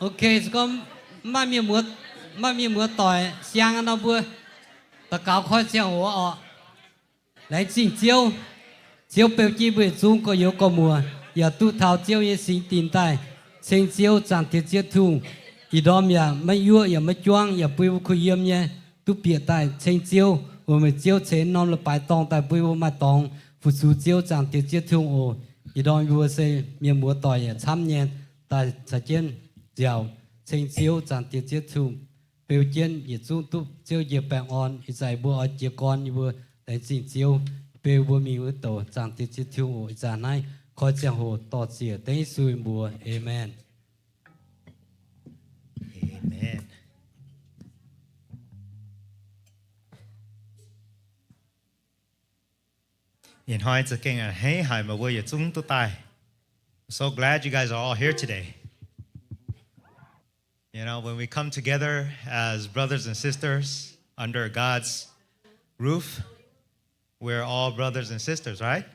Ok, se gorngv maaih mienh muoz, maaih mienh muoz doic siang nor, mbuo daux gaux koi ziangh hoc oc. Laengz zingh Ziouv. Ziouv beu jienv mbuo yietc zungv gorx-youz gorx-muoz yaac duqv taux Ziouv nyei singx dinc daaih ceng Ziouv, zaangc Diex Ziouv Tin-Hungh. Ih ndorm yaac maiv yuoqv yaac maiv juangv, yaac bun mbuo kuh yiem nyei duqv bieqc daaih ceng Ziouv. Weic meih Ziouv ceix norm leiz-baaix dorngh daaih bun mbuo maaih dorngx fu-sux Ziouv, zaangc Diex Ziouv Tin-Hungh oc. Ih ndorm mbuo se mienh muoz doic yaac camv nyei daaih caux jienv nziaauc ceng Ziouv, zaangc Diex Ziouv Tin-Hungh. Beu jienv yietc zungv duqv Ziouv njiec baengh orn. Ih zanc mbuo oix jiez gorn, yie mbuo laengz zingh Ziouv beu mbuo mingh wuov douc, zaangc Diex Ziouv Tin-Hungh oc. Ih zanc naaiv koi ziangh hoc dorh ziec dengv Yesu nyei mbuox. Aamen. Aamen. Ih hnoi za'gengh a'hneiv haic meih mbuo yietc zungv duqv daaih. I'm so glad you guys are all here today. You know, when we come together as brothers and sisters under God's roof, we're all brothers and sisters, right?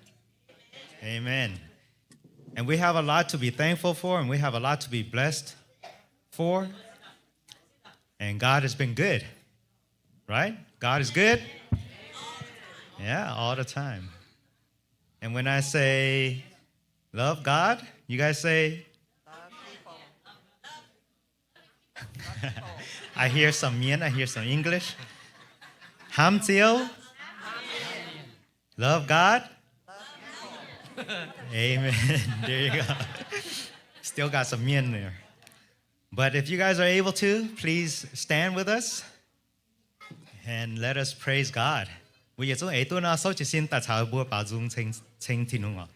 Amen. And we have a lot to be thankful for, and we have a lot to be blessed for. And God has been good, right? God is good. Yeah, all the time. And when I say, "Love God," you guys say, I hear some Mien, I hear some English. Hnamv Ziouv. Love God. Amen. There you go. Still got some Mien there. But if you guys are able to, please stand with us and let us praise God. Mbuo yietc zungv eix duqv nor, souv jiez sin daaih caux mbuo baaux nzung ceng, ceng Tin-Hungh oc.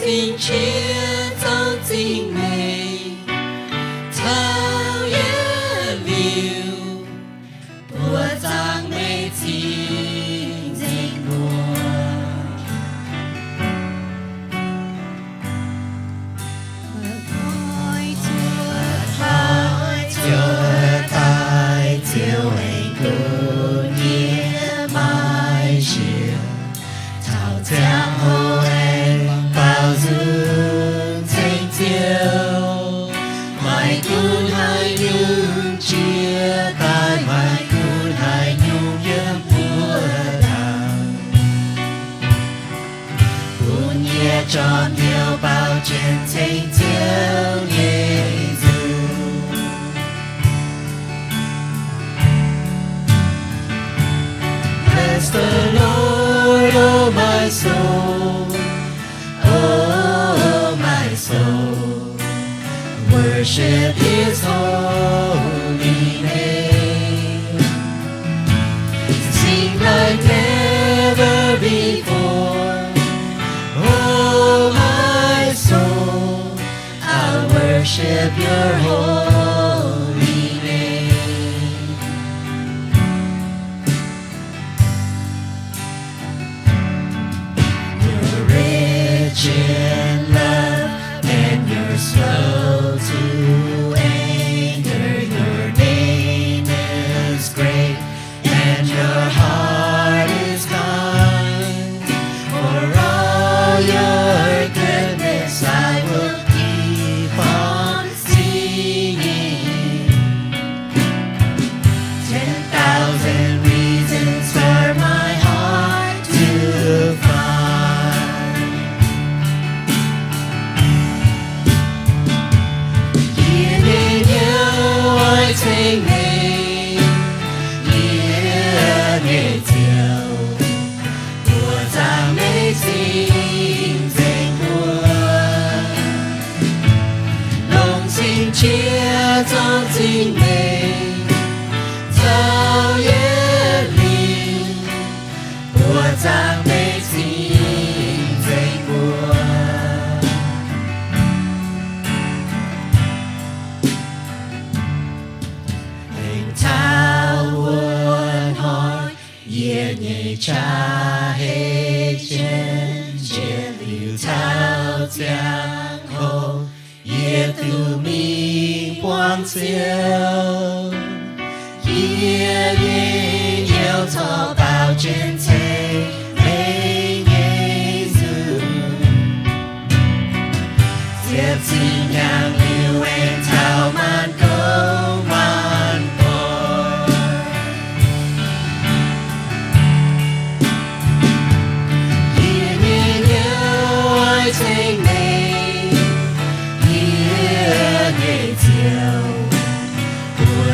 Singx qiex zorngv zingh meih, caux yie liuz, buoqc zaangc meih cing-nzengc mbuo. Ziouv daaih, Ziouv aengx gunv yie maiv siec, taux ziangh hoc aengx baaux nzung ceng Ziouv. Maiv gunv haaix nyungc jiex daaih, maiv gunv haaix nyungc yiem buoz ndaangc, bun yie jorm hnyouv baaux jienv ceng Ziouv Yesu. Bless the Lord, oh my soul. Oh, my soul, worship his holy name. Sing like never before. Oh, my soul, I'll worship your holy name. You're rich in love and you're slow to anger. Your name is great and your heart is kind. For all your goodness I will keep on singing. Ten thousand reasons for my heart to find. Yie nyei hnyouv oix ceng meih, yie nyei Ziouv, buoqc zaangc meih cing-nzengc mbuo. Longc singx qiex zorngv zingh meih, caux yie liuz, buoqc zaangc meih cing-nzengc mbuo. Aengx taux wuov hnoi, yie nyei qaqv hei jienv jiex liuz taux ziangh hoc, yie duqv mingh buangv Ziouv. Yie nyei hnyouv corc baaux jienv ceng meih nyei nzunc. Ziepc cin hnyangx liuz aengx taux maanc gouv maanc doic. Yie nyei hnyouv oix ceng meih, yie nyei Ziouv, buoqc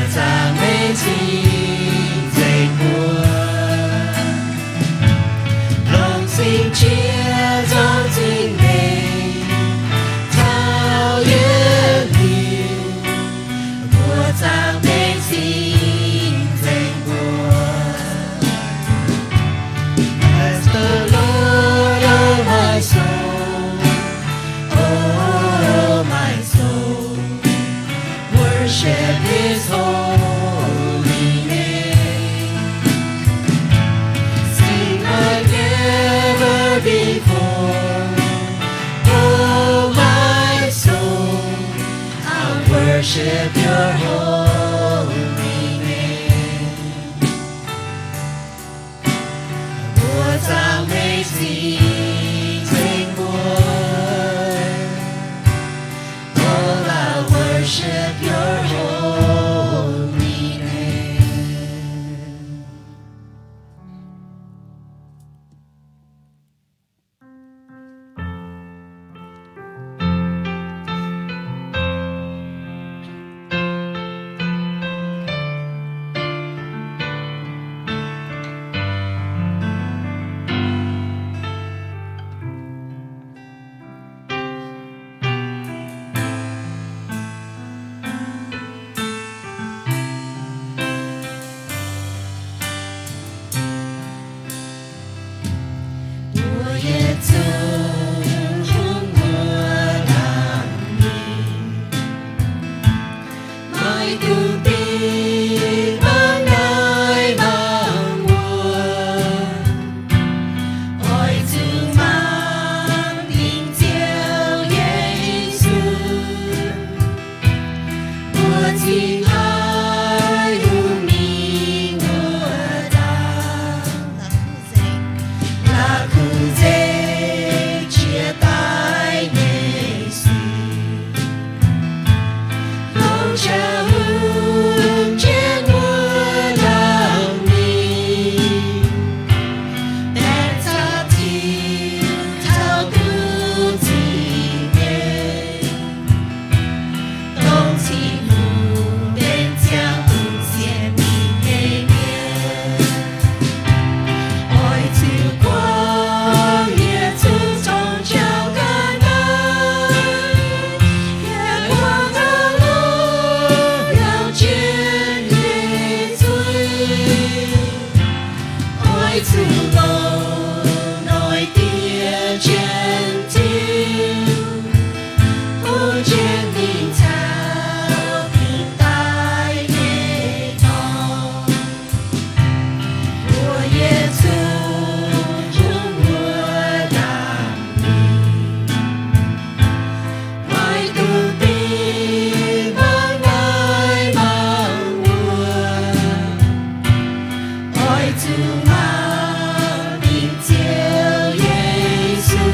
Zuqc mangc mingh Ziouv Yesu,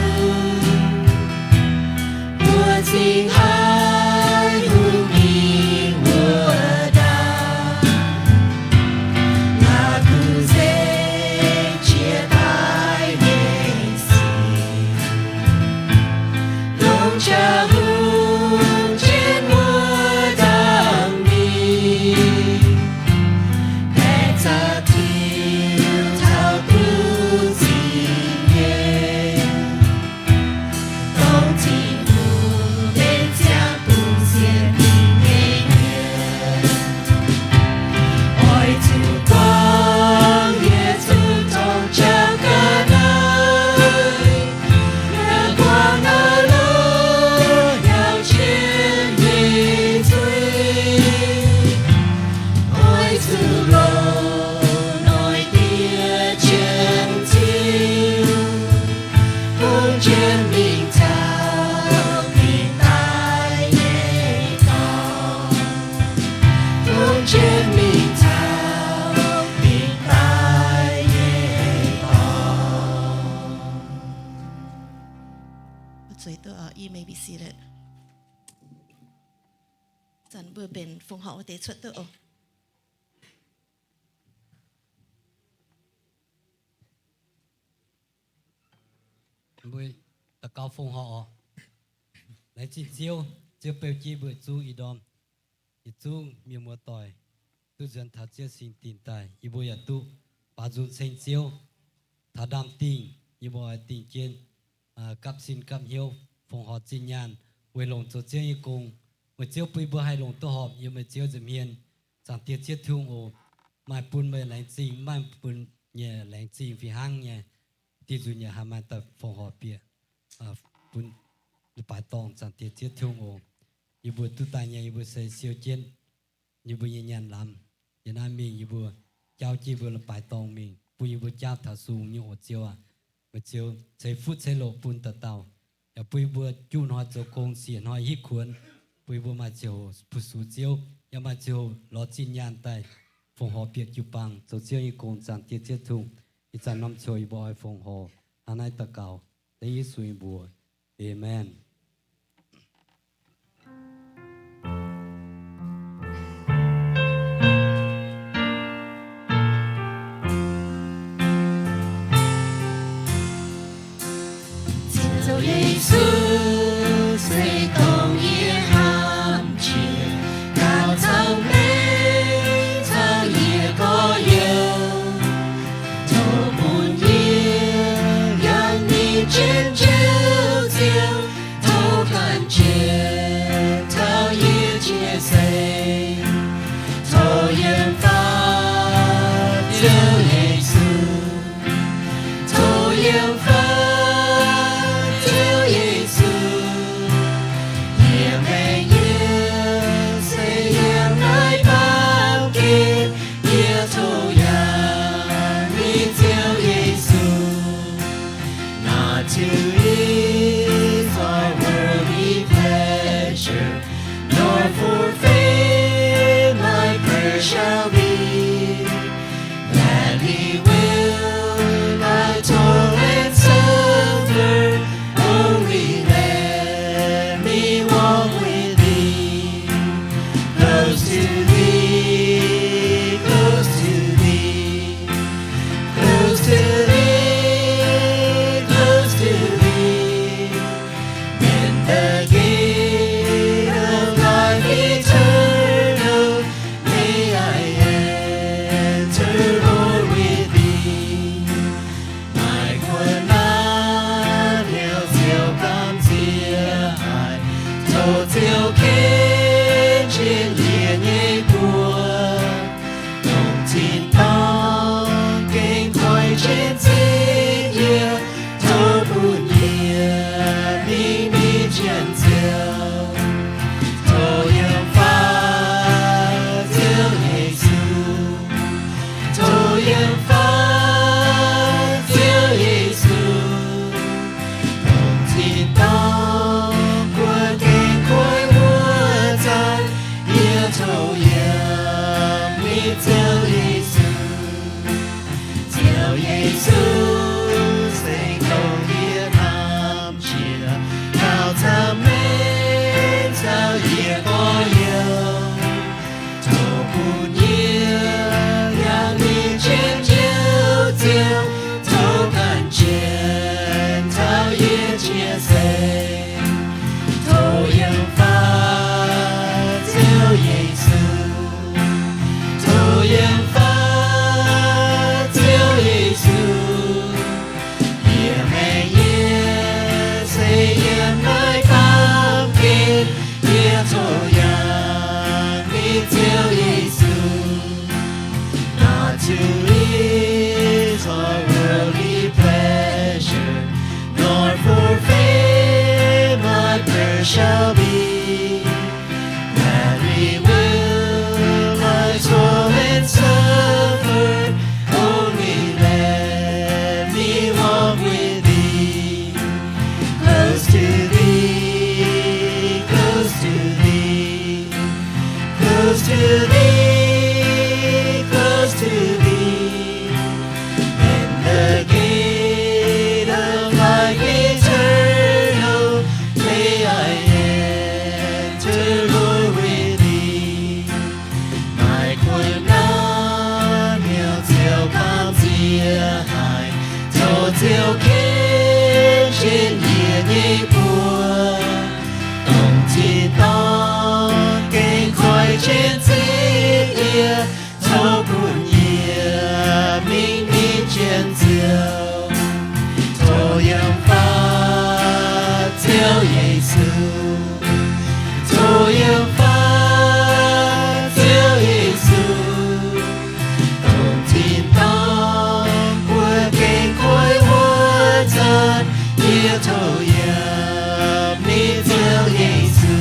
mbuo cingx haih hungh mingh wuov ndaangc. Naaiv kuv nzengc jiex daaih nyei sic, longc jaa-hungh jienv wuov ndaangc mingh, baeqc zaqc tiux taux duqv zinh nyei. Dongh Tin-Hungh benx ziangh bun sienx fim nyei mienh, oix zuqc buangh yietc zungv tong jauv ga'naaiv. Naaiv buangh naaiv lorqc, yaac jienv nyei zuiz, oix zuqc longc noic diex jienv Ziouv, hungh jienv mingh taux mingh daaih nyei dorngx, hungh jienv mingh taux mingh daaih nyei dorngx. Zueiz duqv oc. You may be seated. Zanc mbuo benx fongc horc wuov deix cuotv duqv oc. Mbuo daux gaux fongc horc oc. Laengz zingh Ziouv, Ziouv beu jienv mbuo yietc zungv ih ndorm, yietc zungv mienh muoz-doic duqv nzuonx taux Ziouv singx dinc daaih, yie mbuo yaac duqv baaux nzung ceng Ziouv. Taux ndaamv-dingh yie mbuo oix dingh jienv gapv sin gapv hnyouv fongc horc zinh nyaanh weic longc zoux Ziouv nyei gong. Meih Ziouv bun yie mbuo haih longc duqv horpc yiem meih Ziouv nza'hmien. Zaangc Diex Ziouv Tin-Hungh oc, maaih bun meih laengz zingh, maaih bun nyei laengz zingh fih hnangv nyei. Dih nzunc yaac haih maaih daaih fongc horc bieqc bun leiz-baaix dorngh. Zaangc Diex Ziouv Tin-Hungh oc, yie mbuo duqv daaih nyei, yie mbuo se siou jienv yie mbuo nyei nyaanh lamz. Yiem naaiv mingh yie mbuo jaauv jienv yie mbuo leiz-baaix dorngh mingh, bun yie mbuo jaauv taux sung nyei oc Ziouv aac. Meih Ziouv ceix fuqv ceix loc bun dauh dauh, yaac bun yie mbuo juqv hnoi zoux gong, siec hnoi hitv kuonx, bun yie mbuo maaih ziangh hoc fu-sux Ziouv, yaac maaih ziangh hoc lorz zinh nyaanh daaih fongc horc bieqc jiu-baang zoux Ziouv nyei gong. Zaangc Diex Ziouv Tin-Hungh, ih zanc norm ziangh hoc yie mbuo oix fongc horc hnangv naaiv daux gaux dengv Yesu nyei mbuox. Aamen. Ziouv Yesu, se dongh yie hnamv jiex gauh caux meih caux yie gorx-youz, tov bun yie yangh ninh jienv Njoux Ziouv, tov gan jiex taux yie jiez seix. Tov yiem faaux Ziouv Yesu, tov yiem faaux Ziouv Yesu. Yie mengh yie se yiem naaiv baamh gen, yie tov yangh ninh Ziouv Yesu. Not to ease our worldly pleasure, nor for fame my prayer shall be. Gladly Yesu se kouv yie hnamv jiex, taux camv-mengh caux yie gorx-youz, tov bun yie yangh ninh jienv Ziouv, tov ganh jienv taux yie jiex seix. Tov yiem faix Ziouv Yesu, tov yiem faix Ziouv Yesu. Yie haiz yie se yiem naaiv baamh gen, yie tov yangh ninh Ziouv Yesu. Not to live for worldly pleasure, nor for fame my prayer shall be. Gladly will I toil and suffer, only let me walk with thee. Close to thee, close to thee, close to thee, close to thee. In the gate of life eternal, may I enter, Lord, with thee. Maaih kuonx naaiv hnyouv Ziouv baamh ziex haic, tov Ziouv ken jienv yie nyei buoz, dongh tin-dorngh gengh koiv jienv zipv yie, tov bun yie mingh ninh jienv Ziouv. Tov yiem faix Ziouv Yesu, tov yiem faix Ziouv Yesu. Dongh tin-dorngh buoz gengh koiv wuov zanc, yie tov yiem ninh Ziouv Yesu.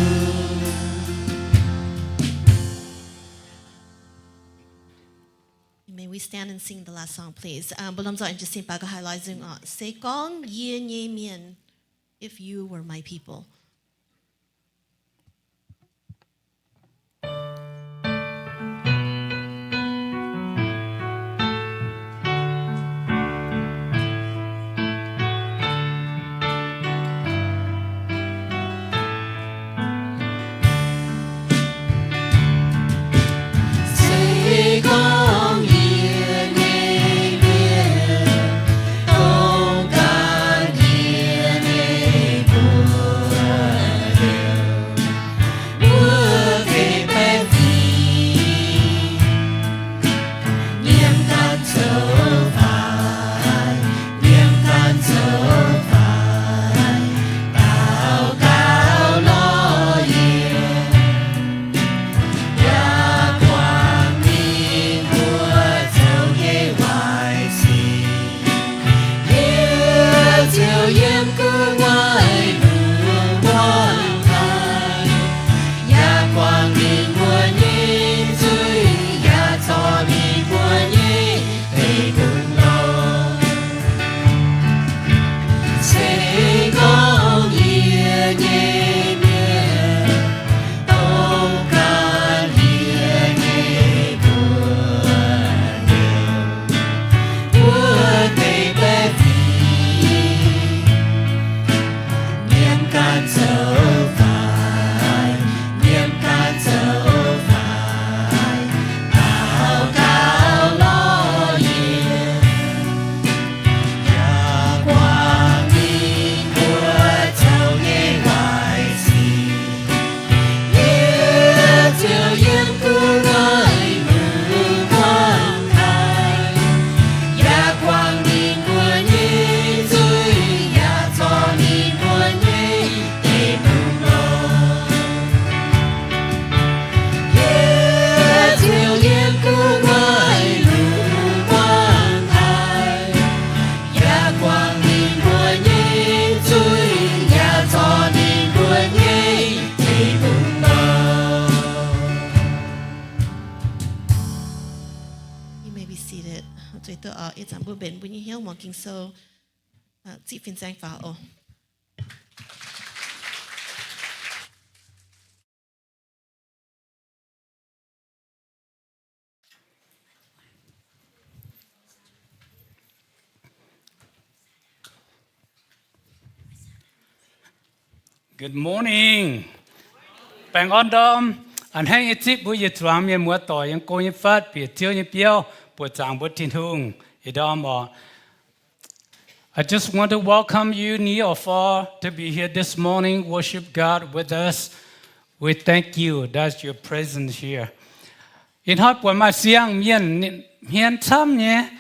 May we stand and sing the last song, please. Um, mbuo lomh nzoih jiez sin baac ga'haaix lorz nzung oc. Se gorngv yie nyei mienh, if you were my people. Se gorngv yie nyei mienh dongh ganh yie nyei buoz, mbuo gengh baeqc fingx nyiemc ganh zoux faix, nyiemc ganh zoux faix, daux gaux lorz yie, yaac guangc ninh mbuo zoux nyei waaic sic. Yie ziouc yiem gu'nguaaic lungh muangx haic, yaac guangc ninh mbuo nyei nzuih, yaac zorc ninh mbuo nyei deic-bung longx. Se gorngv yie nyei mienh dongh ganh yie nyei mbuox heuc, wuov deix baeqc fingx nyiemc ganh zoux faix, nyiemc ganh zoux faix, daux gaux lorz yie, yaac guangc ninh mbuo zoux nyei waaic sic. Yie ziouc yiem gu'nguaaic lungh muangx haic, yaac guangc ninh mbuo nyei nzuih, yaac zorc ninh mbuo nyei deic-bung longx. Yie ziouc yiem gu'nguaaic lungh muangx haic, yaac guangc ninh mbuo nyei nzuih, yaac zorc ninh mbuo nyei deic-bung longx. You may be seated. Zueiz duqv oc. Ih zanc mbuo mbenc mbuo nyei hnyouv muangx Ging-Sou, ziqv fin-saeng faaux oc. Good morning. Baengh orn ndorm. A'hneiv nyei zipv mbuo yietc zuangx mienh muoz doic yiem go nyei fatv bieqc Ziouv nyei biauv, buoqc zaangc mbuo Tin-Hungh. Ih ndorm oc, I just want to welcome you near or far to be here this morning, worship God with us. We thank you that your presence here. Ih hnoi buatc maaih siang mienh hmien camv nyei.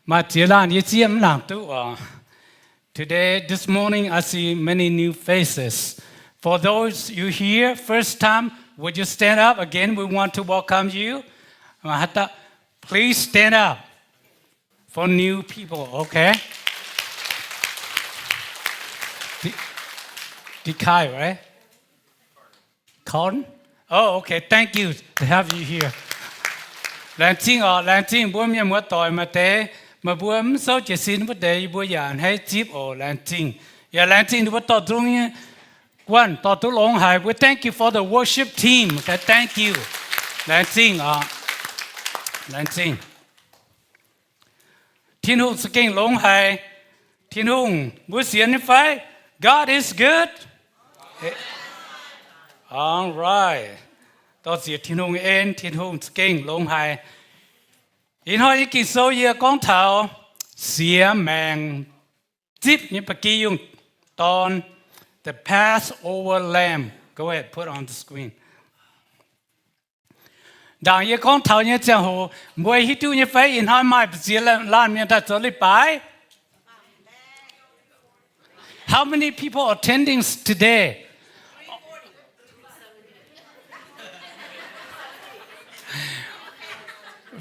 Maaih ziex laanh yie zieqv mv nangc duqv oc. Today, this morning, I see many new faces. For those you here, first time, would you stand up? Again, we want to welcome you. Please stand up for new people, okay? Di-, Dikai, right? Corn? Oh, okay. Thank you to have you here. Laengz zingh oc, laengz zingh mbuo mienh muoz doic maaih deix, meih mbuo mv souv jiez sin wuov deix, yie mbuo yaac a'hneiv zipv oc, laengz zingh. Yaac laengz zingh ninh mbuo dorh nzung nyei guanh dorh duqv longx haic. We thank you for the worship team. Okay, thank you. Laengz zingh oc. Laengz zingh. Tin-Hungh za'gengh longx haic. Tin-Hungh, mbuo sienx nyei fai? God is good. All right. Dorh ziec Tin-Hungh en, Tin-Hungh za'gengh longx haic. Ih hnoi nyei Ging-Sou yie gorngv taux siex maengc zipv nyei ba'gi yungh dorn, the Passover Lamb. Go ahead, put on the screen. Ndaangc yie gorngv taux nyei ziangh hoc, mbuo hiuv duqv nyei fai ih hnoi maaih ba'ziex laanh mienh daaih zoux leiz-baaix? How many people attending today?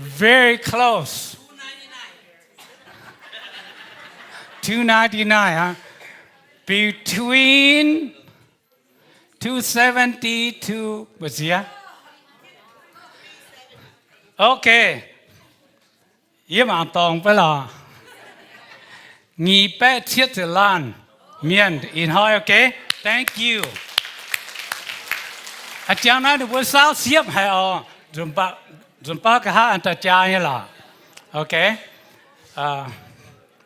Very close. Two ninety-nine, huh? Between two seventy to, mbu'ziex? Okay. Yie mangc dorngc fai lorqc? Nyic baeqv cietv ziepc laanh mienh ih hnoi, okay? Thank you. A'jangv naaiv ninh mbuo saauv siepv haic oc. Nzunc baav nqa'haav daaih jaa nyei lorqc. Okay.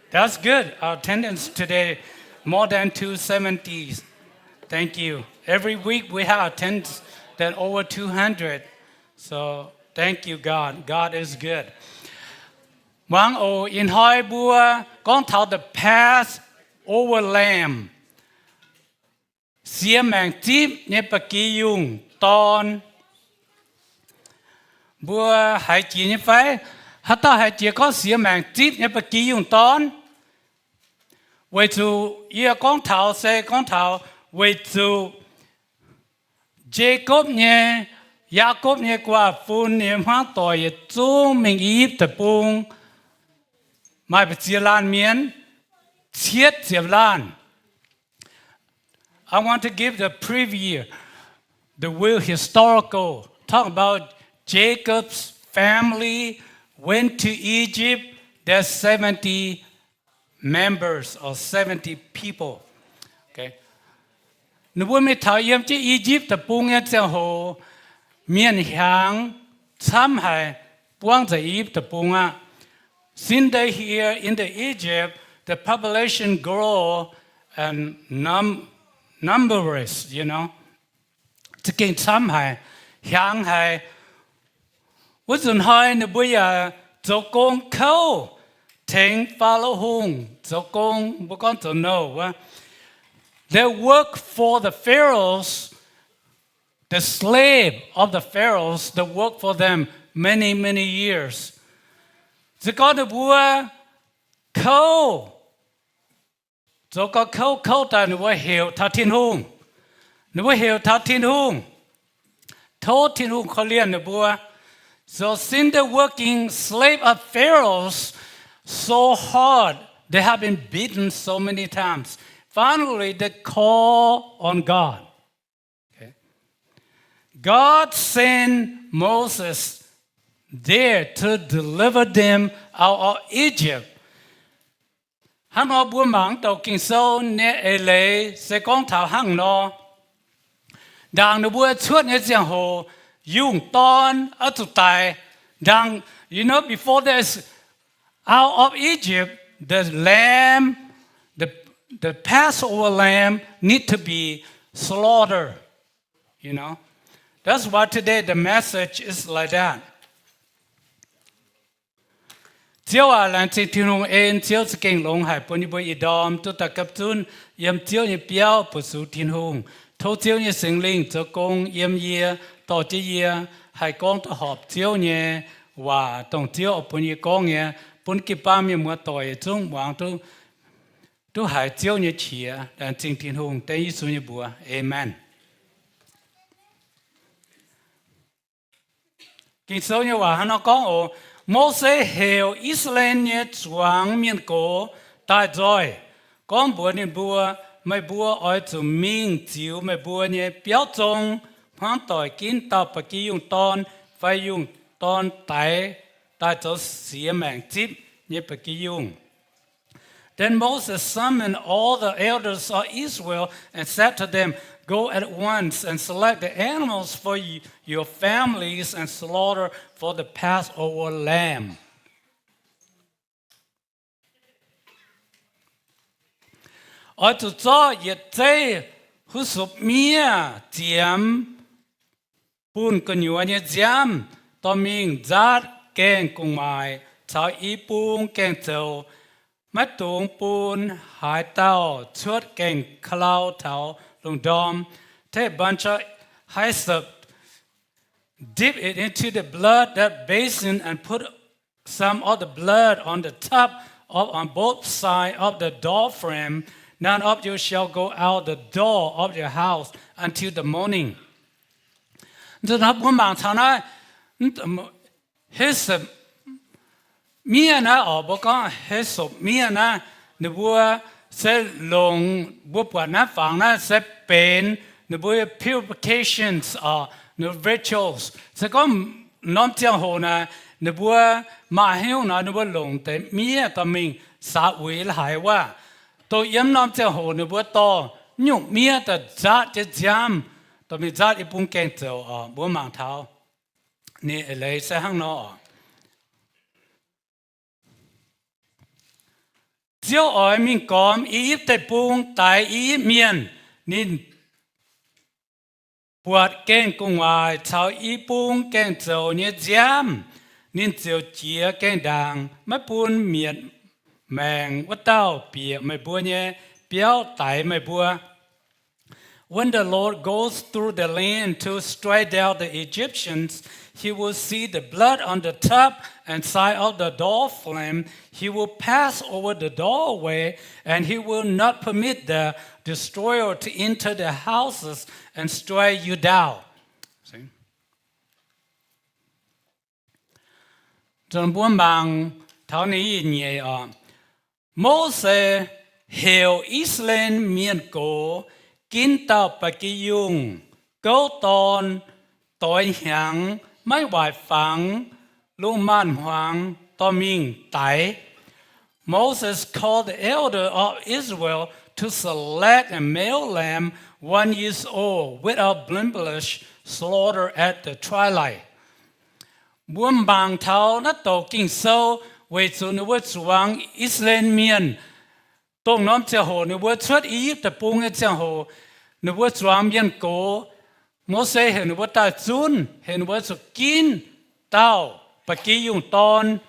That's good. Our attendance today, more than two seventy. Thank you. Every week we have attendance than over two hundred. So thank you, God. God is good. Muangx oc, ih hnoi mbuo gorngv taux the Passover Lamb, siex maengc zipv nyei ba'gi yungh dorn. Mbuo haiz jiex nyei fai? Haaix dauh haiz jiex gorngv siex maengc zipv nyei ba'gi yungh dorn? Weic zuqc yie gorngv taux se gorngv taux weic zuqc Jaakopv nyei, Yaakopv nyei guaav fun nyei hmuangv doic yietc zungv mingh I^yipv Deic-Bung, maaih ba'ziex laanh mienh, cietv ziepc laanh. I want to give the preview, the real historical, talk about Jacob's family went to Egypt. There's seventy members or seventy people. Okay. Ninh mbuo mingh taux yiem jienv I^yipv Deic-Bung nyei ziangh hoc, mienh hiaangx camv haic, buangv nzengc I^yipv Deic-Bung aqv. Since they here in the Egypt, the population grow and num-, numerous, you know. Za'gengh camv haic, hiaangx haic. Wuov nzunc hnoi ninh mbuo yaac zoux gong kouv tengx Faalo Hungh zoux gong, mbuo gorngv zoux nouh wuov. They work for the Pharaohs, the slave of the Pharaohs, they work for them many, many years. Se gorngv ninh mbuo kouv, zoux gong kouv, kouv daaih ninh mbuo heuc taux Tin-Hungh. Ninh mbuo heuc taux Tin-Hungh, tov Tin-Hungh korv-lienh ninh mbuo. So since the working slave of Pharaohs so hard, they have been beaten so many times. Finally, they call on God. Okay. God sent Moses there to deliver them out of Egypt. Hnangv nor mbuo mangc douc Ging-Sou nyei eix leiz se gorngv taux hnangv nor. Ndaangc ninh mbuo cuotv nyei ziangh hoc, yungh dorn oix zuqc daic. Ndaangc, you know, before this, out of Egypt, the lamb, the, the Passover lamb need to be slaughtered. You know, that's why today the message is like that. Ziouv aac, laengz zingh Tin-Hungh en Ziouv za'gengh longx haic bun yie mbuo ih ndorm duqv daaih gapv zunv yiem Ziouv nyei biauv buoz zuqc Tin-Hungh. Tov Ziouv nyei Singx Lingh zoux gong yiem yie, dorh jienv yie haih gorngv duqv horpc Ziouv nyei waac, dongh Ziouv oix bun yie gorngv nyei, bun jiu-baang mienh muoz-doic yietc zungv muangx duqv haiz Ziouv nyei qiex. Laengz zingh Tin-Hungh, dengv Yesu nyei mbuox, aamen. Ging-Sou nyei waac hnangv nor gorngv oc. Mose heuc I^saa^laa^en nyei zuangx mienh gox daaih nzoih, gorngv mbuox ninh mbuo, Meih mbuo oix zuqc mingh ziux meih mbuo nyei biauv zong, hmuangv doic ginv dauh ba'gi yungh dorn fai yungh dorn daix daaih zoux siex maengc zipv nyei ba'gi yungh. Then Moses summoned all the elders of Israel and said to them, Go at once and select the animals for y- your families and slaughter for the Passover lamb. Oix zuqc zorqv yietc zeiv huv supv miev ziemx bunh gu'nyuoz nyei nziaamv dorh mingh nzaatv gaengh gu'nguaaic caux i bung gaengh zoux. Maiv dungx bun haaix dauh cuotv gaengh ka'lau taux lungh ndorm. Take a bunch of hyssop, dip it into the blood, that basin, and put some of the blood on the top of, on both sides of the door frame. None of you shall go out the door of your house until the morning. Nzunc hnoi mbuo mangc taux naaiv hyssop miev naaiv oc, mbuo gorngv hyssop miev naaiv, ninh mbuo se longc, mbuo buatc naaiv fangx naaiv se benx ninh mbuo purifications oc, ninh rituals. Se gorngv norm ziangh hoc naaic ninh mbuo maaih haaix nyungc nor, ninh mbuo longc deix miev dorh mingh saax uix la'haic wuov, dongh yiem norm ziangh hoc ninh mbuo dorh nyungc miev daaih nzaatv jienv nziaamv, dorh mingh nzaatv i bung gaengh zoux oc. Mbuo mangc taux ninh eix leiz se hnangv nor. Ziouv oix mingh gormx I^yipv Deic-Bung daix I^yipv Mienh. Ninh buatc gaengh gu'nguaaic caux i bung gaengh zoux nyei nziaamv, ninh ziouc jiex gaengh ndaangc, maiv bun mietc maengc wuov dauh bieqc meih mbuo nyei biauv daix meih mbuo. When the Lord goes through the land to strike down the Egyptians, he will see the blood on the top and side of the door frame. He will pass over the doorway, and he will not permit the destroyer to enter the houses and strike you down. Mbuo mangc taux ninh nyeic oc. Mose heuc I^saa^laa^en Mienh gox ginv dauh ba'gi yungh, gouv dorn, doix hnyangx, maiv waaic fangx, lungh maanz-hmuangx dorh mingh daix. Moses called the elder of Israel to select a male lamb one years old without blemish, slaughter at the twilight. Mbuo mangc taux naaiv douc Ging-Sou weic zuqc ninh mbuo zuangx I^saa^laa^en Mienh, dongh norm ziangh hoc ninh mbuo cuotv I^yipv Deic-Bung nyei ziangh hoc, ninh mbuo zuangx mienh gox, Mose heuc ninh mbuo daaih zunv, heuc ninh mbuo zuqc ginv dauh ba'gi yungh dorn.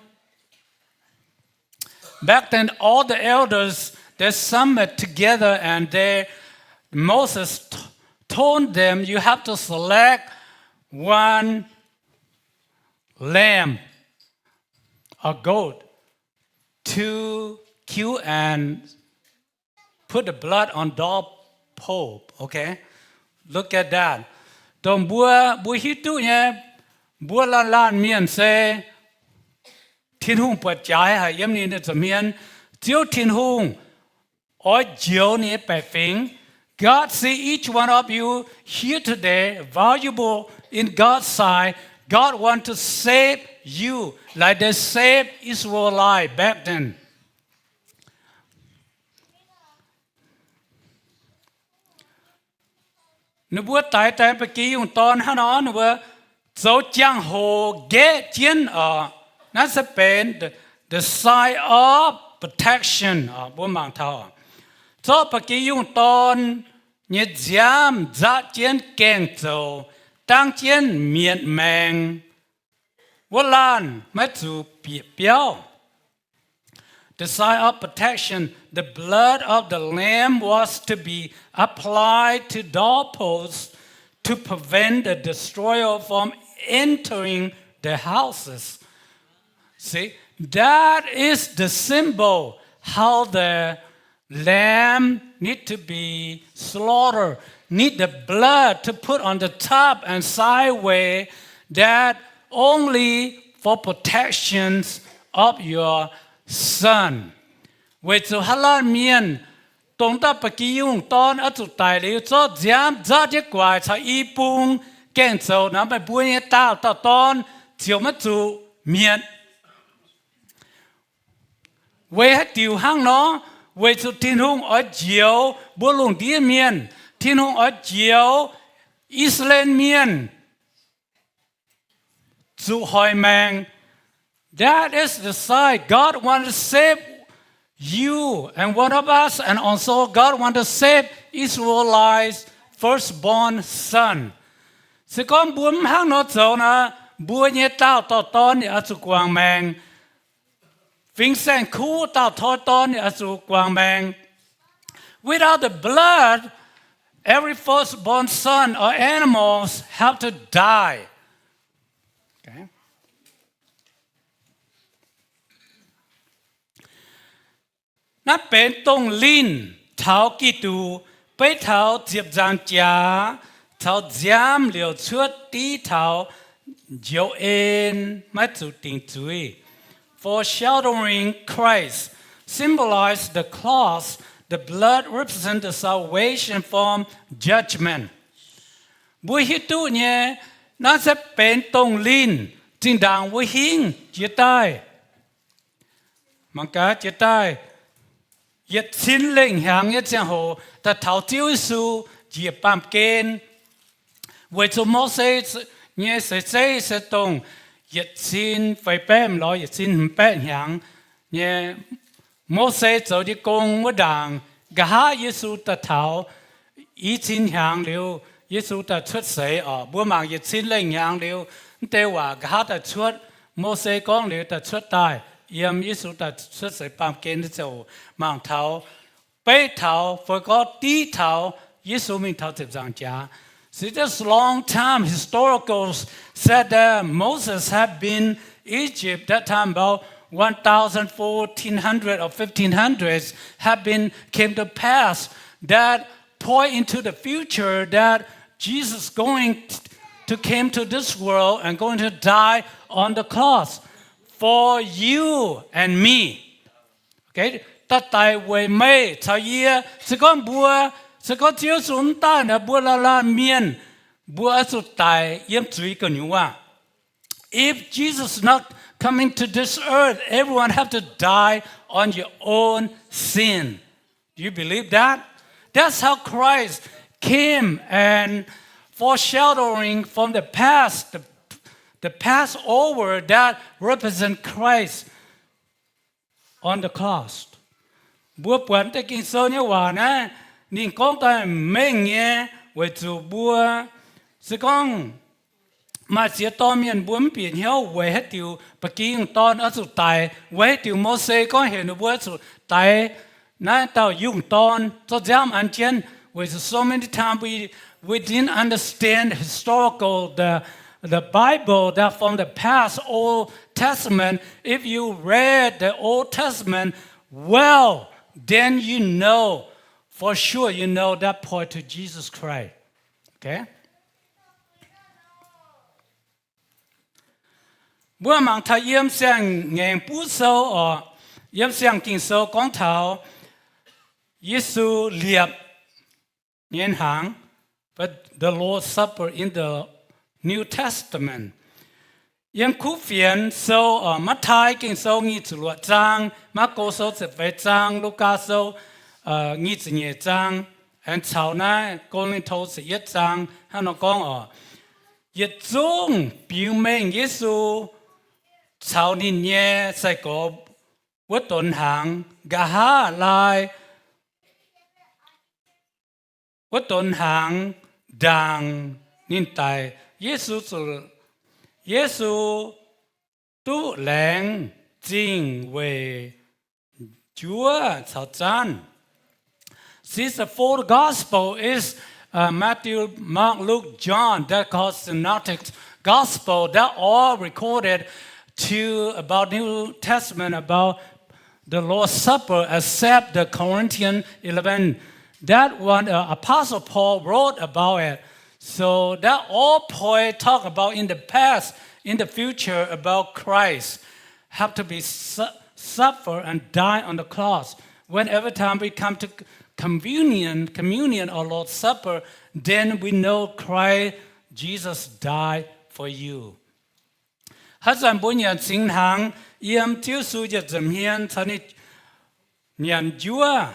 Back then, all the elders, they summoned together and they, Moses t-, told them, You have to select one lamb, a goat, to kill and put the blood on doorpost. Okay? Look at that. Dongh mbuo, mbuo hiuv duqv nyei, mbuo laanh laanh mienh se Tin-Hungh buatc jaaix haic yiem ninh nyei nza'hmien. Ziouv Tin-Hungh oix njoux ninh nyei baeqc fingx. God see each one of you here today, valuable in God's sight. God want to save you like they saved Israelite back then. Ninh mbuo daix daaih ba'gi yungh dorn hnangv nor, ninh mbuo zoux jangx-hoc nqaeqv jienv oc. Naaiv se benx the, the sign of protection oc. Mbuo mangc taux. zorqv ba'gi yungh dorn nyei nziaamv nzatv jienv gaengh zoux, dangv jienv mietc maengx, wuov laanh maiv zuqc bieqc biauv. The sign of protection, the blood of the lamb was to be applied to doorposts to prevent the destroyer from entering the houses. See, that is the symbol how the lamb need to be slaughtered, need the blood to put on the top and sideway, that only for protections of your son. Weic zuqc haaix laanh mienh dongh dauh ba'gi yungh dorn oix zuqc daic liuz, zorqv nziaamv nzatv jienv guaix caux i bung gaengh zoux nor, meih mbuo nyei daauh dauh dorn ziouc maiv zuqc mietc. Weic haaix diuc hnangv nor? Weic zuqc Tin-Hungh oix njoux mbuo lungh ndiev mienh. Tin-Hungh oix njoux I^saa^laa^en Mienh zuqc hoic maengc. That is the sign God want to save you and one of us, and also God want to save Israelite firstborn son. Se gorngv mbuo mv hnangv nor zoux nor, mbuo nyei daauh dauh dorn yaac oix zuqc guangc maengc. Fingx Saeng-Kuv daauh toi dorn yaac oix zuqc guangc maengc. Without the blood, every firstborn son or animals have to die. Naaiv benx dongh linh taux Giduc, beiv taux ziepc nzaangc jaax caux nziaamv liouc cuotv div taux njoux en maiv zuqc dingc zuiz. Foreshadowing Christ, symbolize the cross, the blood represent the salvation from judgment. Mbuo hiuv duqv nyei, naaiv se benx dongh linh zinh ndaangc wuov hingv jiex daaih. Mangc gaax, jiex daaih yietc cin lengh hnyangx nyei ziangh hoc daaih taux Ziouv Yesu njiec baamh gen. Weic zuqc Mose nyei seix zeiv se dongh yietc cin feix baeqv lorz yietc cin hmz baeqv hnyangx nyei. Mose zoux nyei gong wuov ndaangc, nqa'haav Yesu daaih taux i cin hnyangx liuz, Yesu daaih cuotv seix oc. Mbuo mangc yietc cin lengh hnyangx liuz, mv deix waac nqa'haav daaih cuotv. Mose gorngv liuz daaih cuotv daaih, yiem Yesu daaih cuotv seix baamh gen ziouc mangc taux, beiv taux, fai gorngv div taux Yesu mingh taux ziepc nzaangc jaax. See, this long time historical said that Moses had been Egypt that time about one thousand fourteen hundred or fifteen hundreds had been came to pass that point into the future that Jesus going to came to this world and going to die on the cross for you and me. Daaih daic weic meih caux yie. Se gorngv mbuo, se gorngv Ziouv Yesu mv daaih nor, mbuo laanh laanh mienh, mbuo oix zuqc daic yiem zuiz gu'nyuoz aqv. If Jesus not coming to this earth, everyone have to die on your own sin. Do you believe that? That's how Christ came and foreshadowing from the past, the, the Passover that represent Christ on the cross. Mbuo buatc deix Ging-Sou nyei waac naaiv, ninh gorngv daaih mengh nyei, weic zuqc mbuo se gorngv maaih ziex dorn mienh mbuo mv bieqc hnyouv weic haaix diuc ba'gi yungh dorn oix zuqc daic, weic haaix diuc Mose gorngv heuc ninh mbuo oix zuqc daix naaiv dauh yungh dorn zorqv nziaamv an jienv. Weic zuqc so many times we, we didn't understand historical, the, the Bible that from the past Old Testament. If you read the Old Testament well, then you know, for sure you know that point to Jesus Christ. Okay? Mbuo mangc taux yiem Siang-Ngaengc Buv Sou oc, yiem Siang Ging-Sou gorngv taux Yesu liepc nyei hnaangx, but the Lord's Supper in the New Testament. Yiem Kuv Fienx Sou, Matv^tai Ging-Sou nyic ziepc luoqc zaang, Maako Sou ziepc feix zaang, Lugaa Sou nyic ziepc nyeic zaang, aengx caux naaiv Ko^lin^to ziepc yietv zaang hnangv nor gorngv oc. Yietc zungv biux mengh Yesu caux ninh nyei sai-gorx wuov donx hnaangx, nqa'haav laai wuov donx hnaangx ndaangc ninh daic. Yesu, Yesu duqv laengz zingh weic njuov caux zaanv. See, the four gospel is, uh, Matthew, Mark, Luke, John, that called synoptic gospel, that all recorded to about New Testament, about the Lord's Supper, except the Corinthian eleven. That one, uh, Apostle Paul wrote about it. So that all point talk about in the past, in the future, about Christ have to be su-, suffer and die on the cross. Whenever time we come to communion, communion or Lord's Supper, then we know Christ Jesus died for you. Haaix zanc mbuo nyanc cingx hnaangx yiem Ziouv Yesu yietc nza'hmien caux ninh nyanc njuov,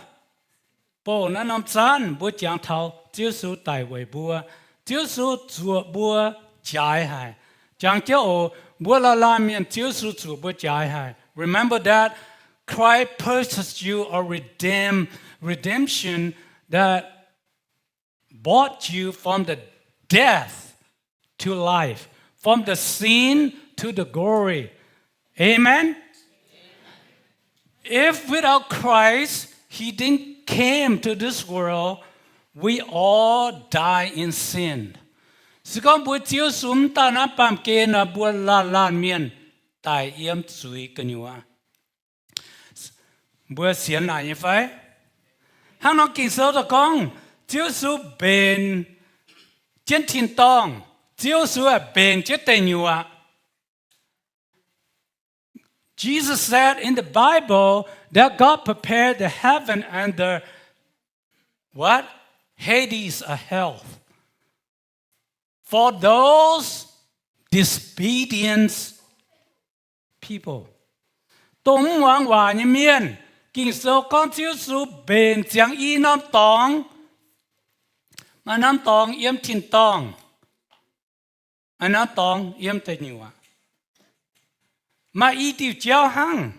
bouh naaiv norm zaanv, mbuo jangx taux Ziouv Yesu daic weic mbuo. Ziouv Yesu zuoqc mbuo jaaix haic. Jangx jienv oc, mbuo laanh laanh mienh Ziouv Yesu zuoqc mbuo jaaix haic. Remember that Christ purchased you a redeem, redemption that brought you from the death to life, from the sin to the glory. Amen? If without Christ, he didn't came to this world, we all die in sin. Se gorngv mbuo Ziouv Yesu mv daaih naaiv baamh gen nor, mbuo laanh laanh mienh daic yiem zuiz gu'nyuoz. Mbuo sienx naaic nyei fai? Hnangv nor Ging-Sou daaih gorngv, Ziouv Yesu mbenc jienv tin-dorngh. Ziouv Yesu aah, mbenc jienv deic nyuoqc. Jesus said in the Bible that God prepared the heaven and the what? Hades, a hell, for those disobedient people. Dongh mv muangx waac nyei mienh. Ging-Sou gorngv Ziouv Yesu mbenc ziangx i norm dorngx. Maaih norm dorngx yiem tin-dorngh, maaih norm dorngx yiem deic nyuoqc. Maaih i diuh jauv hnangv.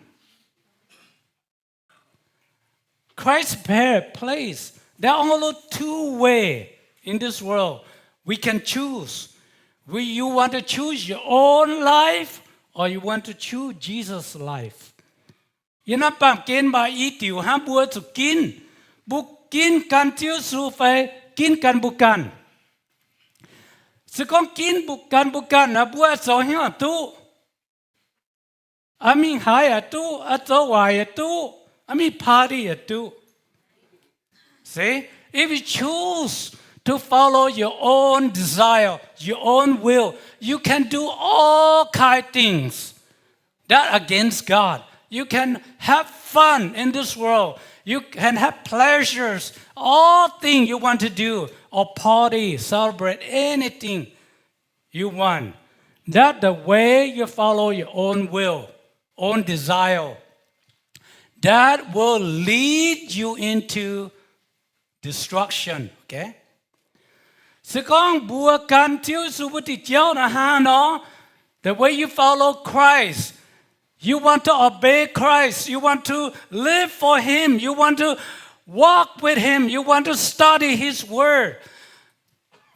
Christ prepared place. There are only two way in this world. We can choose. We, you want to choose your own life, or you want to choose Jesus' life? Yiem naaiv baamh gen maaih i diuc hnangv mbuo zuqc ginv. Mbuo ginv gan Ziouv Yesu fai ginv gan mbuo ganh? Se gorngv ginv mbuo gan mbuo ganh nor, mbuo oix zoux haaix nyungc duqv? Aa, mingh haaix yaac duqv, aa, zoux waaic yaac duqv, aa, mingh party yaac duqv. See, if you choose to follow your own desire, your own will, you can do all kind things that against God. You can have fun in this world. You can have pleasures, all things you want to do, or party, celebrate anything you want. That the way you follow your own will, own desire, that will lead you into destruction, okay? Se gorngv mbuo gan Ziouv Yesu wuov diuh jauv naaiv hnangv nor, the way you follow Christ, you want to obey Christ, you want to live for Him, you want to walk with Him, you want to study His Word,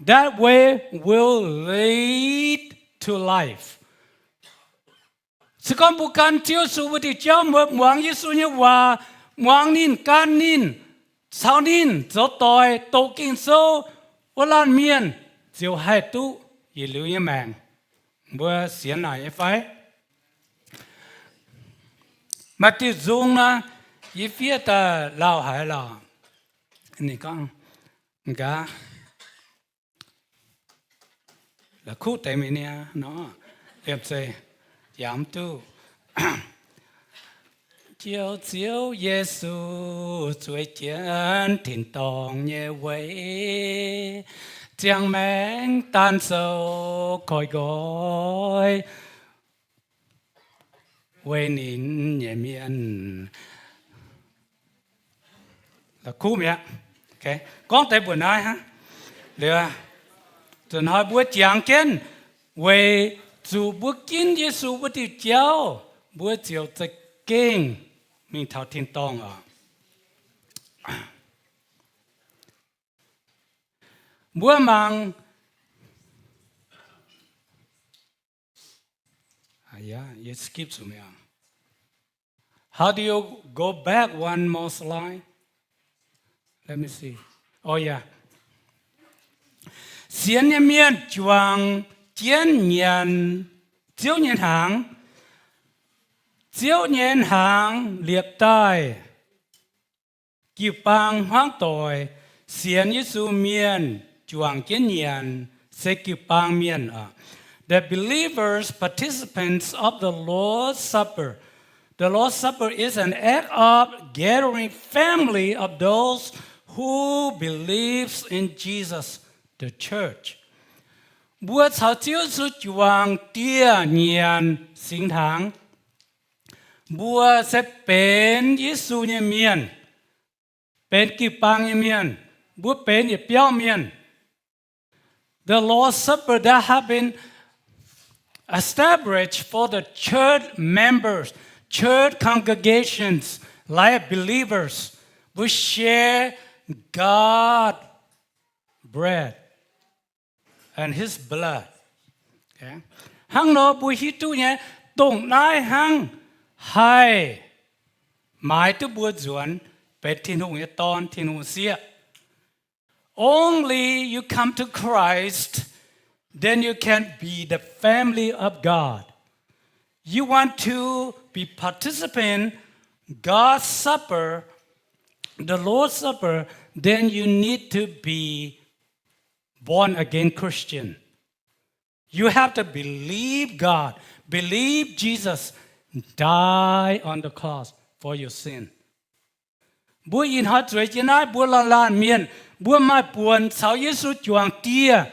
that way will lead to life. Se gorngv mbuo gan Ziouv Yesu wuov diuh jauv, mbuo muangx Yesu nyei waac, muangx ninh, gan ninh, caux ninh zoux doic, doqc Ging-Sou, wuov laanh mienh ziouc haih duqv yietc liuz nyei maengc. Mbuo sienx naaic nyei fai? Maaih diuh nzung nor, yie fiev daaih lauh haic lorqc. Ninh gorngv, gaax, la'kuqv deix mingh niaa nor, liemh zeih yaac mv duqv. Ziouv, Ziouv Yesu, zueiz jienv tin-dorngh nyei weic, ziangh maengc daan sou koiv nqoi, weic ninh nyei mienh. La'kuqv mi'aqv. Gorngv deix mbuoqc naaiv hnangv. Liuz, nzunc hnoi mbuo jangx jienv weic zuqc mbuo ginv Yesu wuov diuh jauv, mbuo ziouc za'gengh mingh taux tin-dorngh oc. Mbuo mangc, ah, yeah, you skip to me. How do you go back one more slide? Let me see. Oh, yeah. Sienx nyei mienh juangc jienv nyanc Ziouv nyei hnaangx. Ziouv nyei hnaangx liepc daaih jiu-baang hmuangv doic. Sienx Yesu mienh juangc jienv nyanc se jiu-baang mienh oc. The believers, participants of the Lord's Supper. The Lord's Supper is an act of gathering family of those who believes in Jesus, the church. Mbuo caux Ziouv Yesu juangc dieh nyanc singx hnaangx. Mbuo se benx Yesu nyei mienh, benx jiu-baang nyei mienh, mbuo benx yietc biauv mienh. The Lord's Supper that have been established for the church members, church congregations, like believers, we share God bread and his blood. Hnangv nor mbuo hiuv duqv nyei, dongh naaiv hnangv haih maaiz duqv mbuo nzuonx benx Tin-Hungh nyei dorn, Tin-Hungh sieqv. Only you come to Christ, then you can be the family of God. You want to be participant God's supper, the Lord's Supper, then you need to be born again Christian. You have to believe God, believe Jesus died on the cross for your sin. Mbuo ih hnoi zueiz jienv naaiv, mbuo laanh laanh mienh, mbuo maaih buonc caux Yesu juangc dieh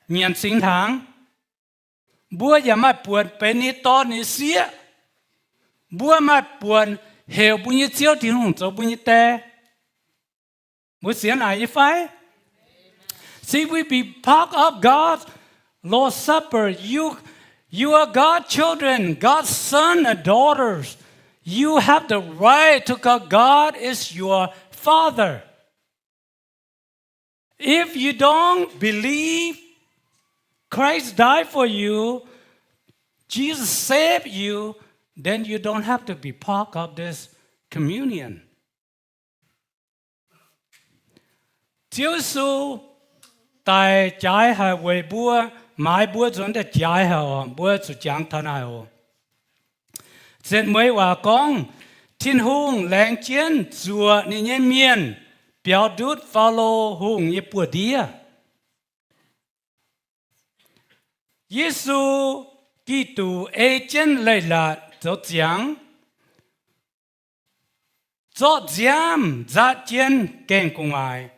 nyanc singx hnaangx. Mbuo yaac maaih buonc benx ninh dorn ninh sieqv. Mbuo maaih buonc heuc mbuo nyei Ziouv Tin-Hungh zoux mbuo nyei Die. Mbuo sienx naaic nyei fai? See, we be part of God's Lord's Supper. You, you are God's children, God's son and daughters. You have the right to call God is your father. If you don't believe Christ died for you, Jesus saved you, then you don't have to be part of this communion. Ziouv Yesu daic jaaix haic weic mbuo, maaiz mbuo nzuonx daaih jaaix haic oc. Mbuo zuqc jangx taux naaic oc. Setv mueiz waac gorngv, Tin-Hungh laengz jienv zuoqc ninh nyei mienh biaux ndutv Faalo Hungh nyei buoz-ndiev. Yesu Giduc ei jienv leiz-latc zoux ziangx, zorqv nziaamv nzatv jienv gaengh gu'nguaaic.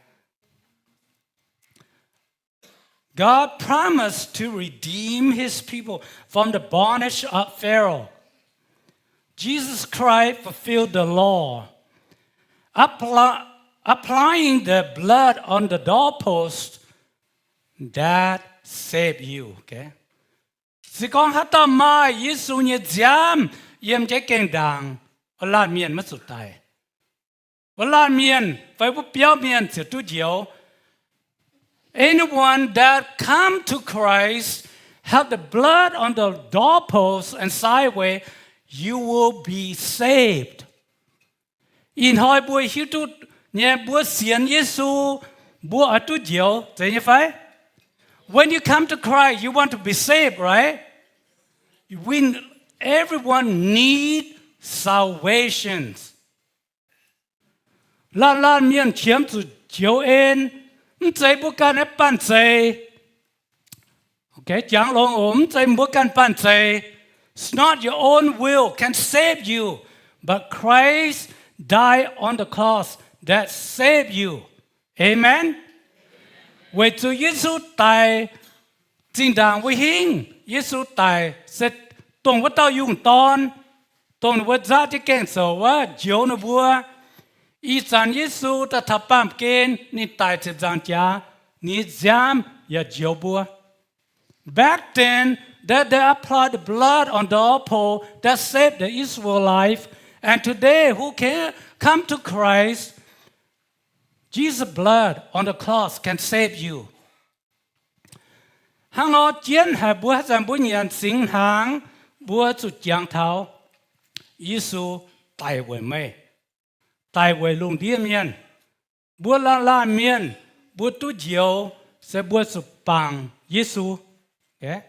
God promised to redeem his people from the bondage of Pharaoh. Jesus Christ fulfilled the law, apply, applying the blood on the doorpost that saved you. Okay? Se gorngv haaix dauh maaih Yesu nyei nziaamv yiem jienv gaengh ndaangc, wuov laanh mienh maiv zuqc daic. Wuov laanh mienh fai wuov biauv mienh ziouc duqv njoux. Anyone that come to Christ, have the blood on the doorpost and sign, you will be saved. Ih hnoi mbuo hiuv duqv nyei, mbuo sienx Yesu, mbuo oix duqv njoux, zeiz nyei fai? When you come to Christ, you want to be saved, right? We, everyone need salvation. Laanh laanh mienh qiemx zuqc njoux en, mv zeiz mbuo ganh aeqv, banh zeiz. Okay, jangx longx oc, mv zeiz mbuo ganh banh zeiz. It's not your own will can save you, but Christ died on the cross that saved you. Amen. Weic zuqc Yesu daic, zinh ndaangc mbuo hingv Yesu daic se dongh wuov dauh Yungh Dorn, dongh ninh mbuo nzatv jienv gaengh zoux wuov, njoux ninh mbuo. Ih zanc Yesu daaih taux baamh gen, ninh daic ziepc nzaangc jaax, ninh nziaamv yaac njoux mbuo. Back then, that they applied the blood on the doorpost that saved the Israelite. And today, who can come to Christ, Jesus' blood on the cross can save you. Hnangv nor jienv haic mbuo haaix zanc mbuo nyanc singx hnaangx, mbuo zuqc jangx taux Yesu daic weic meih, daic weic lungh ndiev mienh. Mbuo laanh laanh mienh, mbuo duqv njoux se mbuo zuqc bangc Yesu. Okay?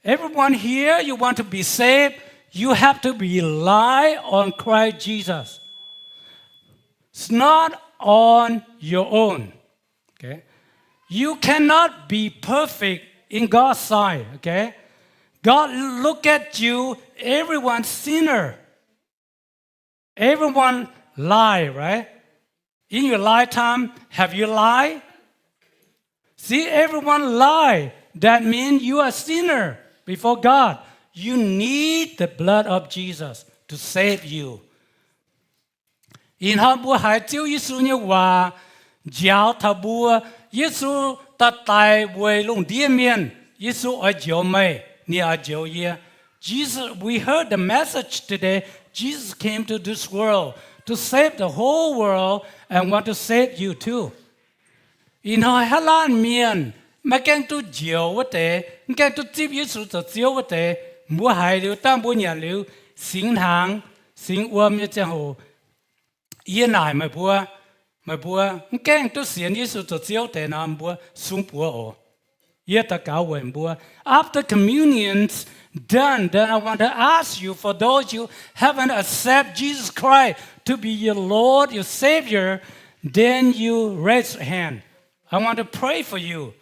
Everyone here, you want to be saved, you have to rely on Christ Jesus. It's not on your own. Okay? You cannot be perfect in God's sight. Okay? God look at you, everyone sinner. Everyone lie, right? In your lifetime, have you lied? See, everyone lie. That means you are a sinner before God. You need the blood of Jesus to save you. Ih hnoi mbuo haiz Ziouv Yesu nyei waac njaaux taux mbuo. Yesu daaih daic weic lungh ndiev mienh. Yesu oix njoux meih, ninh oix njoux yie. Jesus, we heard the message today. Jesus came to this world to save the whole world and want to save you too. Ih hnoi haaix laanh mienh maiv gaengh duqv njoux wuov deix, mv gaengh duqv zipv Yesu zoux Ziouv wuov deix, mbuo haiz liuz dangh mbuo nyanc liuz singx hnaangx, singx wuom nyei ziangh hoc, yie naaic meih mbuo, meih mbuo mv gaengh duqv sienx Yesu zoux Ziouv deix nor, mbuo sung buoz oc. Yie daux gaux weic mbuo. After communion's done, then I want to ask you, for those you haven't accept Jesus Christ to be your Lord, your Savior, then you raise your hand. I want to pray for you.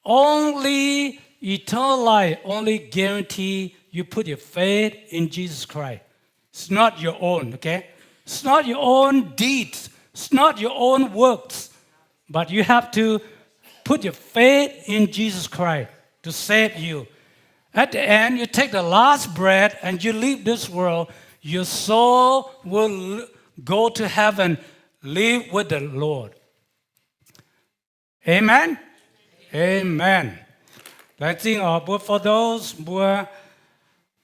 Only eternal life, only guarantee you put your faith in Jesus Christ. It's not your own, okay? It's not your own deeds. It's not your own works. But you have to put your faith in Jesus Christ to save you. At the end, you take the last breath and you leave this world, your soul will l-, go to heaven, live with the Lord. Amen? Amen. Laengz zingh oc, mbuo for those mbuo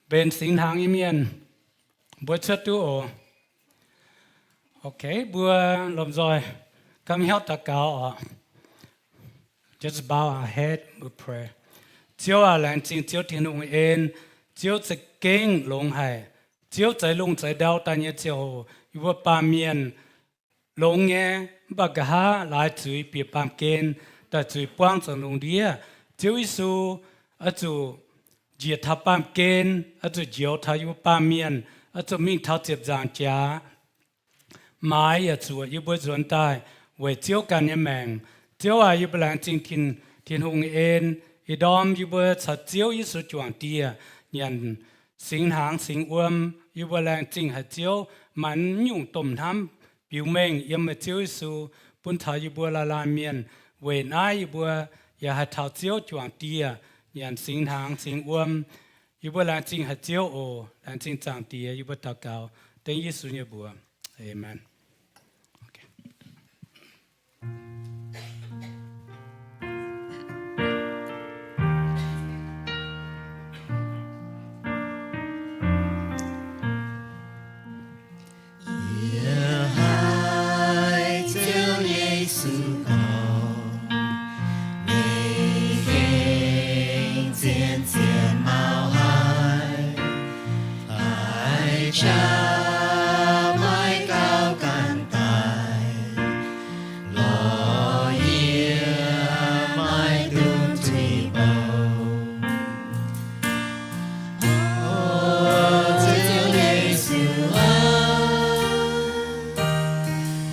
mbenc singx hnaangx nyei mienh, mbuo cuotv duqv oc. Okay, mbuo lomh nzoih ganh hnyouv daux gaux oc. Just bow our head, we pray. Ziouv aac, laengz zingh Ziouv Tin-Hungh en. Ziouv za'gengh longx haic. Ziouv zeix lungh zeix ndau daaih nyei ziangh hoc, yie mbuo baamh mienh longx nyei, mv baac nqa'haav laaix zuiz bieqc baamh gen, daaih zuiz buangv zuqc lungh ndiev. Ziouv Yesu oix zuqc njiec taux baamh gen, oix zuqc njoux taux yie mbuo baamh mienh, oix zuqc mingh taux ziepc nzaangc jaax, maaiz yaac zuoqc yie mbuo nzuonx daaih weic Ziouv ganh nyei maengc. Ziouv aac, yie mbuo laengz zingh Tin, Tin-Hungh en, ih ndorm yie mbuo caux Ziouv Yesu juangc dieh nyanc singx hnaangx singx wuom. Yie mbuo laengz zingh haic Ziouv, maaih nyungc domh hnamv biux mengh yiem meih Ziouv Yesu bun taux yie mbuo laanh laanh mienh. Weic naaiv yie mbuo yaac haih taux Ziouv juangc dieh nyanc singx hnaangx singx wuom. Yie mbuo laengz zingh haic Ziouv oc. Laengz zingh Zaangc Diex. Yie mbuo daux gaux dengv Yesu nyei mbuox. Aamen. Yie haiz Ziouv Yesu gorngv, meih gengh zien-zien mauh haic, haiz jaax maiv gauh ganh daic, lorz yie maiv duqv tuix bouh. O Ziouv Yesu aac,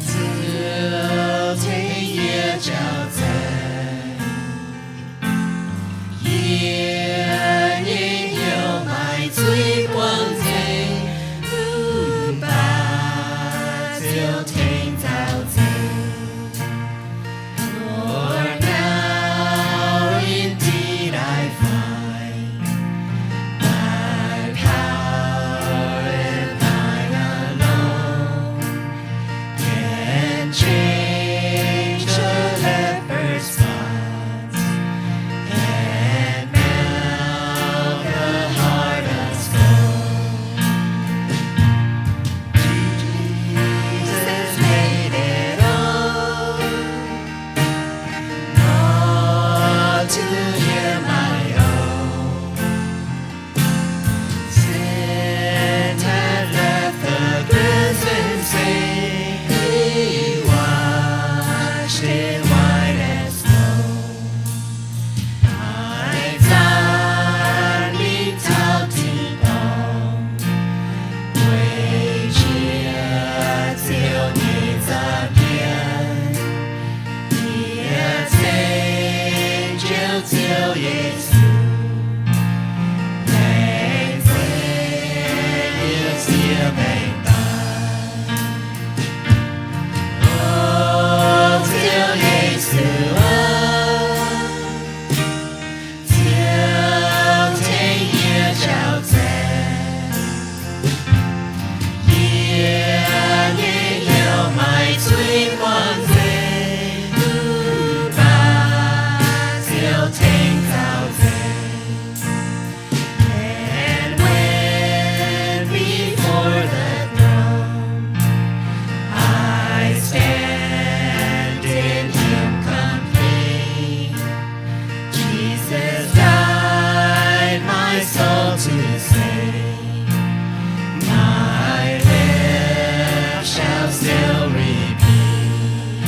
Ziouv ceng yie jauv zaengc, yie nyei hnyouv maaih zuiz buangv nzengc. O Ziouv Yesu aah, Ziouv tengx yie jauv zaeqc. Yie nyei hnyouv maaih zuiz buangh nzengc, mv baac Ziouv tengx zaux nzengc. And when before the throne I stand in Him complete, Jesus died my soul to save. My lips shall still repeat,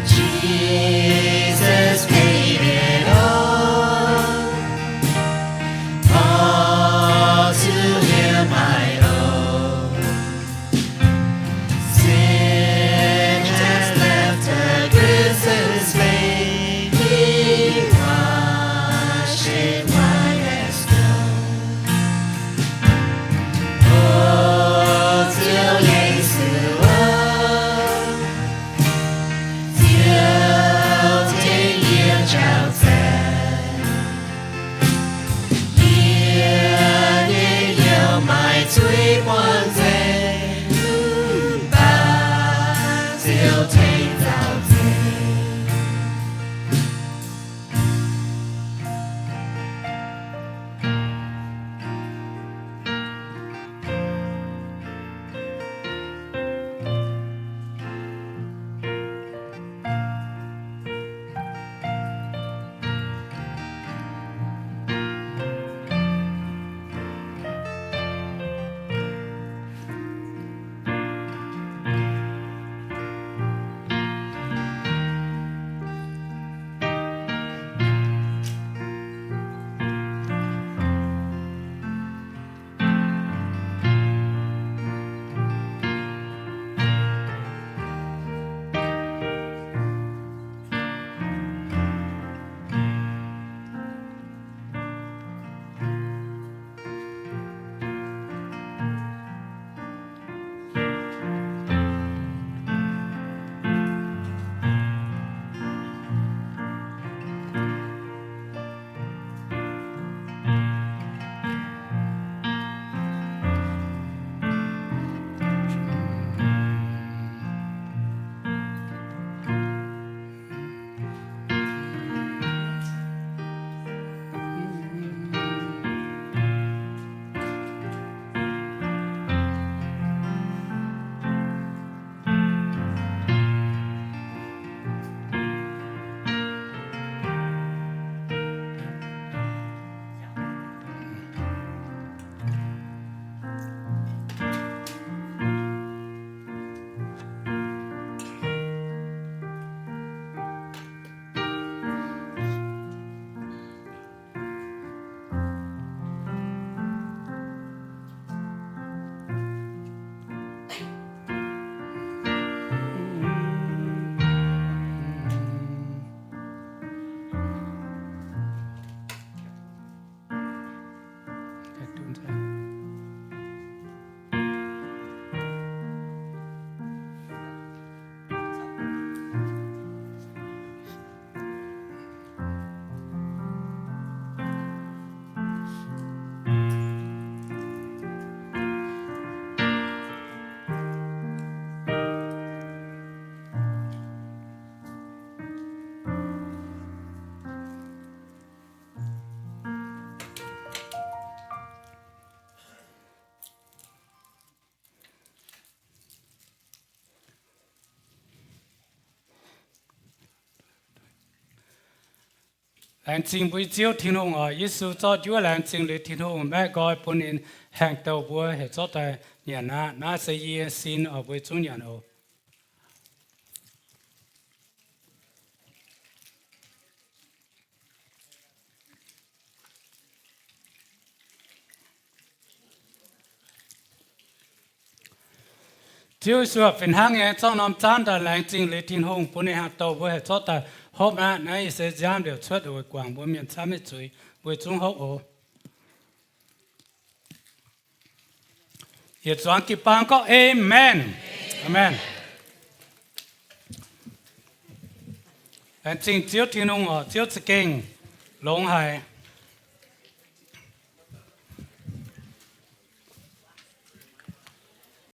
Jesus paid it all. All to Him I owe. Sin has left a crimson stain. He washed it white as snow. O Ziouv Yesu aah, Ziouv tengx yie jauv zaeqc. Yie nyei hnyouv maaih zuiz buangh nzengc, mv baac Ziouv tengx zaux nzengc. Laengz zingh mbuo Ziouv Tin-Hungh oc. Yesu zorqv njuov laengz zingh liuz, Tin-Hungh maeqv nqoi bun ninh haengh douh mbuo heuc zorqv daaih nyanc aqv. Naaiv se yie sin oc, mbuo zungv nyanc oc. Ziouv Yesu, fih hnangv nyei zorqv norm zaanv daaih laengz zingh liuz Tin-Hungh bun ninh haengh douh mbuo heuc zorqv daaih hopv aqv. Naaiv se nziaamv liouc cuotv weic guangc mbuo mienh camv nyei zuiz. Mbuo zungv hopv oc. Yietc zuangx jiu-baang gorngv, Aamen. Aamen. Laengz zingh Ziouv Tin-Hungh oc. Ziouv za'gengh longx haic.